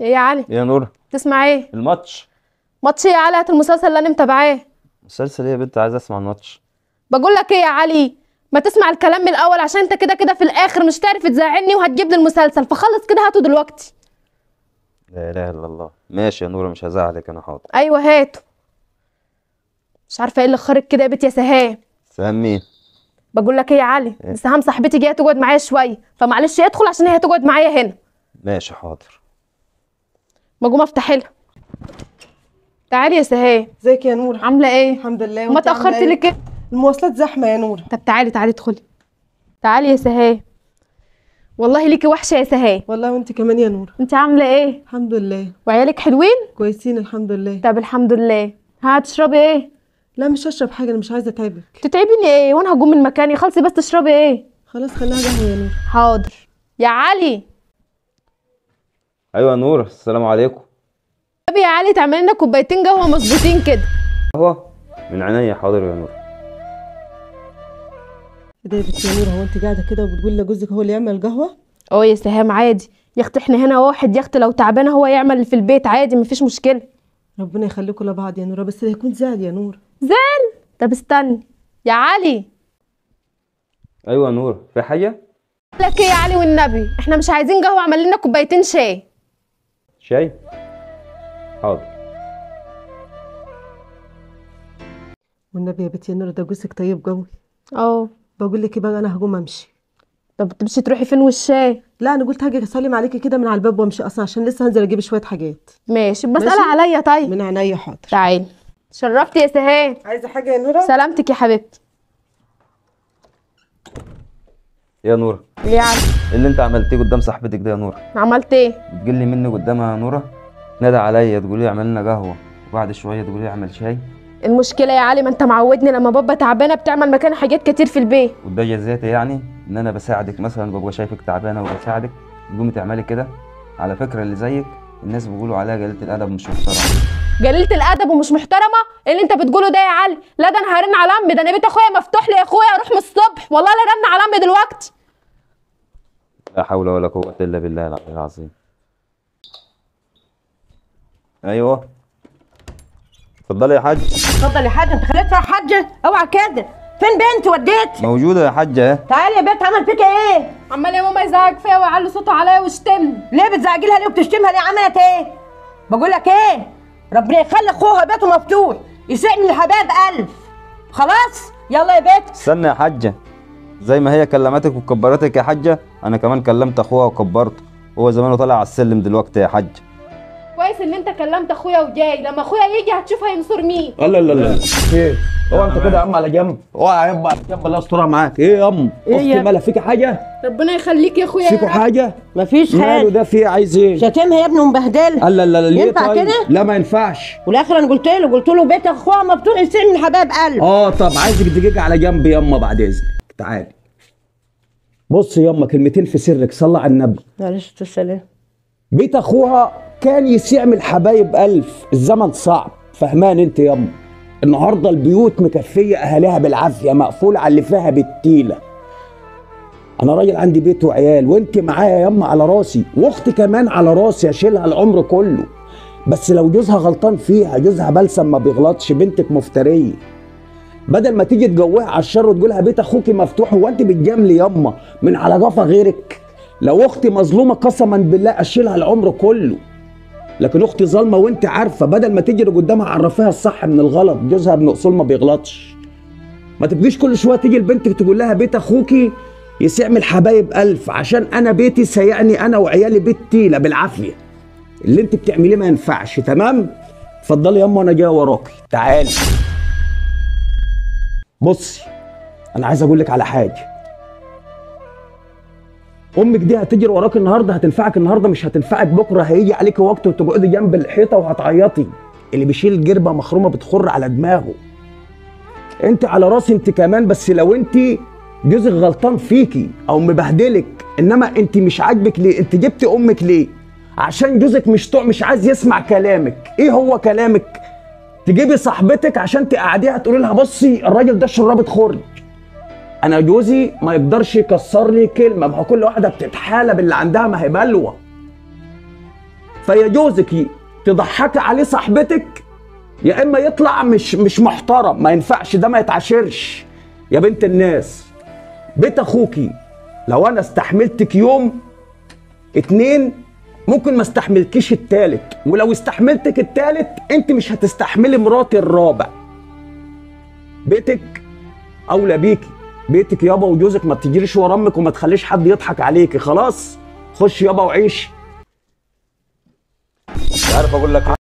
ايه يا علي؟ ايه يا نور؟ تسمع ايه؟ الماتش. ماتش ايه يا علي؟ هات المسلسل اللي انا متابعاه. مسلسل ايه يا بنت؟ عايز اسمع الماتش. بقول لك ايه يا علي، ما تسمع الكلام من الاول، عشان انت كده كده في الاخر مش تعرف تزعلني وهتجيب لي المسلسل، فخلص كده هاته دلوقتي. لا اله الا الله. ماشي يا نور، مش هزعلك انا. حاضر. ايوه هاته. مش عارفه ايه اللي خارج كده يا بنت يا سهام. سهام مين؟ بقول لك ايه يا علي، إيه؟ سهام صاحبتي جاية تقعد معايا شوية، فمعلش ادخل عشان هي هتقعد معايا هنا. ماشي حاضر. ما اقوم افتح لها. تعالي يا سهام. ازيك يا نور؟ عامله ايه؟ الحمد لله. ما اتاخرتي ليه كده؟ المواصلات زحمة يا نور. طب تعالي تعالي ادخلي. تعالي يا سهام. والله ليكي وحشة يا سهام. والله وانت كمان يا نور. انت عامله ايه؟ الحمد لله. وعيالك حلوين؟ كويسين الحمد لله. طب الحمد لله. هتشربي ايه؟ لا مش هشرب حاجة، انا مش عايزه اتعبك. تتعبيني ايه وانا هقوم من مكاني؟ خلصي بس تشربي ايه؟ خلاص خليها قهوة يا نور. حاضر يا علي. ايوه يا نور. السلام عليكم. طب يا علي تعمل لنا كوبايتين قهوة مظبوطين كده. قهوة من عينيا. حاضر يا نور. ايه ده يا بنت يا نور، هو انت قاعدة كده وبتقول لجوزك هو اللي يعمل قهوة؟ اه يا سهام عادي يا اختي، احنا هنا واحد يا اختي، لو تعبانة هو يعمل في البيت عادي مفيش مشكلة. ربنا يخليكم لبعض يا نور، بس ده هيكون زعل يا نور. زعل؟ طب استني يا علي. ايوه يا نور، في حاجة؟ لك ايه يا علي والنبي، احنا مش عايزين قهوة، اعمل لنا كوبايتين شاي. شاي؟ حاضر. والنبي يا بنت يا نور ده جوزك طيب قوي. اه. بقول لك ايه بقى، انا هقوم امشي. طب تمشي تروحي فين والشاي؟ لا انا قلت هاجي اسلم عليكي كده من على الباب وامشي اصلا، عشان لسه هنزل اجيب شوية حاجات. ماشي بسألها عليا. طيب من عينيا. حاضر. تعالي. شرفتي يا سهام. عايزه حاجة يا نوره؟ سلامتك يا حبيبتي. يا نوره. ليه يا علي؟ ايه اللي انت عملتيه قدام صاحبتك ده يا نوره؟ عملت ايه؟ بتجلي مني قدامها يا نوره، نادى عليا تقولي اعمل لنا قهوة، وبعد شوية تقولي اعمل شاي. المشكلة يا علي ما انت معودني لما بابا تعبانة بتعمل مكان حاجات كتير في البيت. وده جزاتي يعني ان انا بساعدك مثلا، ببقى شايفك تعبانة وبساعدك تقومي تعملي كده؟ على فكرة اللي زيك الناس بيقولوا عليها قليله الادب ومش محترمه. قليله الادب ومش محترمه؟ ايه اللي انت بتقوله ده يا علي؟ لا ده انا هرن على امي، ده انا بيت اخويا مفتوح لي يا اخويا، اروح من الصبح والله لا رن على امي دلوقتي. لا حول ولا قوة الا بالله العلي العظيم. ايوه اتفضلي يا حاج. اتفضل يا حاج. انت خليت فيها حاجة؟ اوعى كده. فين بنتي وديت؟ موجودة يا حاجة اهي. تعالي يا بنت، عمل فيك ايه؟ عمال يا ماما يزعق فيا ويعلي صوته عليا ويشتمني. ليه بتزعجي لها ليه وبتشتمها ليه؟ عملت ايه؟ بقول لك ايه، ربنا يخلي اخوها بيته مفتوح يسيء من الحبايب الف. خلاص يلا يا بنت. استنى يا حاجة، زي ما هي كلمتك وكبرتك يا حاجة، انا كمان كلمت اخوها وكبرته، هو زمانه طالع على السلم دلوقتي يا حاجة. كويس ان انت كلمت اخويا وجاي، لما اخويا يجي هتشوف هينصر مين. لا لا لا ايه؟ اوعى انت كده يا عم على جنب، اوعى يا عم على جنب، الله يسترها معاك. ايه يا ام؟ اختي مالها فيكي حاجة؟ ربنا يخليك يا اخويا. فيكوا حاجة؟ مفيش حاجة. ماله ده؟ في عايز ايه؟ شاتمها يا ابني ومبهدلها. لا لا لا ليه؟ ينفع طيب؟ كده؟ لا ما ينفعش. والاخر انا قلت له، قلت له بيت اخوها مفتوح يسيء من حبايب قلب. اه طب عايزك دقيقة على جنب ياما بعد اذنك. تعالي بصي ياما، كلمتين في سرك، صلى على النبي. معلش السلام. بيت اخوها كان يسيع من الحبايب ألف، الزمن صعب، فهمان انت ياما؟ النهارده البيوت مكفيه اهاليها بالعافية، مقفولة على اللي فيها بالتيله. انا راجل عندي بيت وعيال، وانت معايا ياما على راسي، واختي كمان على راسي، اشيلها العمر كله. بس لو جوزها غلطان فيها، جوزها بلسم ما بيغلطش، بنتك مفتريه. بدل ما تيجي تجوها على الشر وتقولها بيت اخوكي مفتوح، هو انت بتجاملي ياما من على جفا غيرك؟ لو اختي مظلومة قسما بالله اشيلها العمر كله، لكن اختي ظالمه وانت عارفه، بدل ما تجري قدامها عرفيها الصح من الغلط، جوزها ابن اصول ما بيغلطش. ما تبقيش كل شوية تيجي لبنتك تقول لها بيت اخوكي يسيع من الحبايب ألف، عشان انا بيتي سيعني انا وعيالي بيت تيله بالعافية. اللي انت بتعمليه ما ينفعش. تمام؟ اتفضلي ياما وانا جاي وراكي. تعالي بصي، انا عايز اقول لك على حاجة. امك دي هتجري وراك النهارده، هتنفعك النهارده مش هتنفعك بكره، هيجي عليك وقت وتقعدي جنب الحيطة وهتعيطي. اللي بيشيل جربه مخرومه بتخر على دماغه. انت على راسي انت كمان، بس لو انت جوزك غلطان فيكي او مبهدلك، انما انت مش عاجبك ليه؟ انت جبتي امك ليه؟ عشان جوزك مش طوع، مش عايز يسمع كلامك. ايه هو كلامك؟ تجيبي صاحبتك عشان تقعديها تقولي لها بصي الراجل ده شرابه خرج، انا جوزي ما يقدرش يكسر لي كلمة. ما هو كل واحدة بتتحالى باللي عندها، ما هي بلوه. فيا جوزك تضحكي عليه صاحبتك، يا اما يطلع مش محترم، ما ينفعش ده، ما يتعاشرش يا بنت الناس. بيت اخوكي لو انا استحملتك يوم 2 ممكن ما استحملكيش التالت، ولو استحملتك التالت انت مش هتستحملي مراتي الرابع. بيتك اولى بيكي، بيتك يابا وجوزك، ما تجريش ورا امك وما تخليش حد يضحك عليكي. خلاص خش يابا وعيش. مش عارف اقول لك.